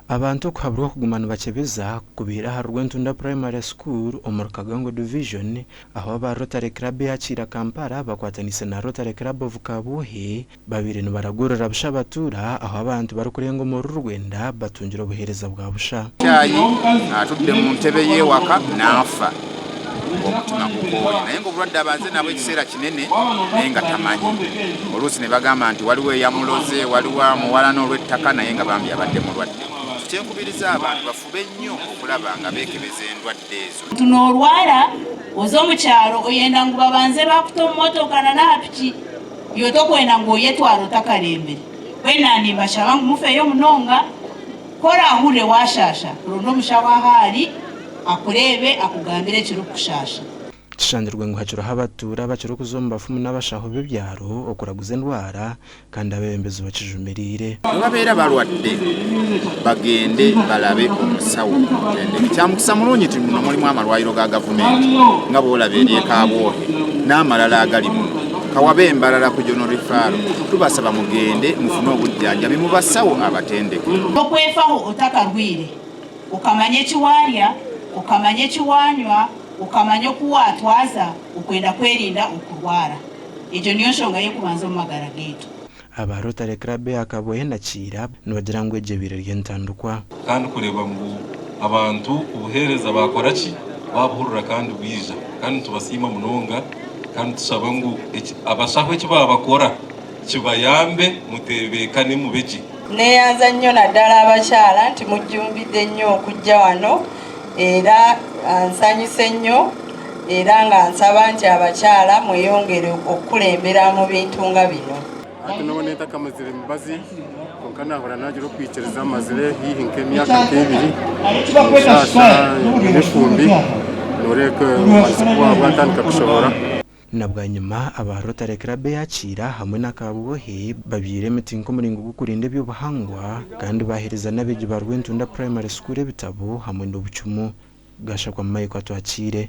Abantu okuhaburwa okuguma nibakyebeza kubaire ahari Rwentunda Primary School omuri Kagango Division ahu aba Rotary Club eya Kiira Kampala bakwataniise na Rotary Club of Kabwohe babaire nibaragurira busha abatuura ahu abantu barikurenga omuri rwenda batungire obuheereza bwa busha. Kyayi atudde mu ntebe ye ewaka n'afa ng'omutima gukooye naye ng'obulwadde abanze nabwo ekiseera kinene naye nga tamanyi. Oluusi ne bagamba nti waliwo eyamuloze, waliwo amuwalana olw'ettaka naye nga bambi abadde mulwadde. Kye nkubiriza abantu bafube nnyo okulaba nga beekebeza endwadde ezo. Nti noorwara oze omu kyaro oyenda ngu babanze baakute omu motoka na n'aha piki, iwe tokwenda ngu oyetware otakarembire. Mbwenu naanimbashaba ngu mufeyo munonga. Ku oraahurire waashaasha, ronda omushaho ahu ari akureebe akugambire ekirikukushaasha. Kishangirwe ngu hakiriho abatuura abakirikuza omu bafumu n'abashaho b'ebyaro okuraguza endwara kandi abeebembezi bakijumiriire. Bwe babeera balwadde bagende balabe omusawo omutendeke. Kya mukisa mulungi nti muno mulimu amalwaliro ga gavumenti nga bw'olaba ery'e Kabwohe n'amalala agali muno. Kawabe Mbarara ku General Referral tubasaba mugende mufune obujjanjabi mu basawo abatendeke. N'okwefaho otakarwaire, okamanya eki waarya, okamanya eki waanywa, okamanya oku waatwaza okwenda kwerinda okurwara. Egyo niyo nshonga y'okubanza omu magara gaitu. Aba Rotary Club eya Kabwohe na Kiira nibagira ngu egyo ebaire eri entandikwa. Kandi kureeba ngu abantu obuheereza baakora ki, baabuhurira kandi bwija. Kandi nitubasiima munonga kandi nitushaba ngu abashaho eki baabakora kibayambe mutebeekane mube gye. Neeyanza nnyo naddala abakyala nti mujjumbidde nnyo okujja wano era nsanyuse nnyo era nga nsaba nti abakyala mweyongere okukulembera mu bintu nga bino. Hati nyowe ntakamazire mibazi kwonka nahurira nagira okwikiriza mazire haihi nk'emyaka nk'ebiri ninshaasha nyine efumbi noreeba obumanyiso bwatandika kushohora. Na bwanyima aba Rotary Club eya Kiira hamwe na Kabwohe babyaire emiti nk'omuringo gw'okurinda eby'obuhangwa kandi baheereza n'abeegi ba Rwentunda Primary School ebitabo hamwe n'obucumu. Gashakwa Michael Atwakiire.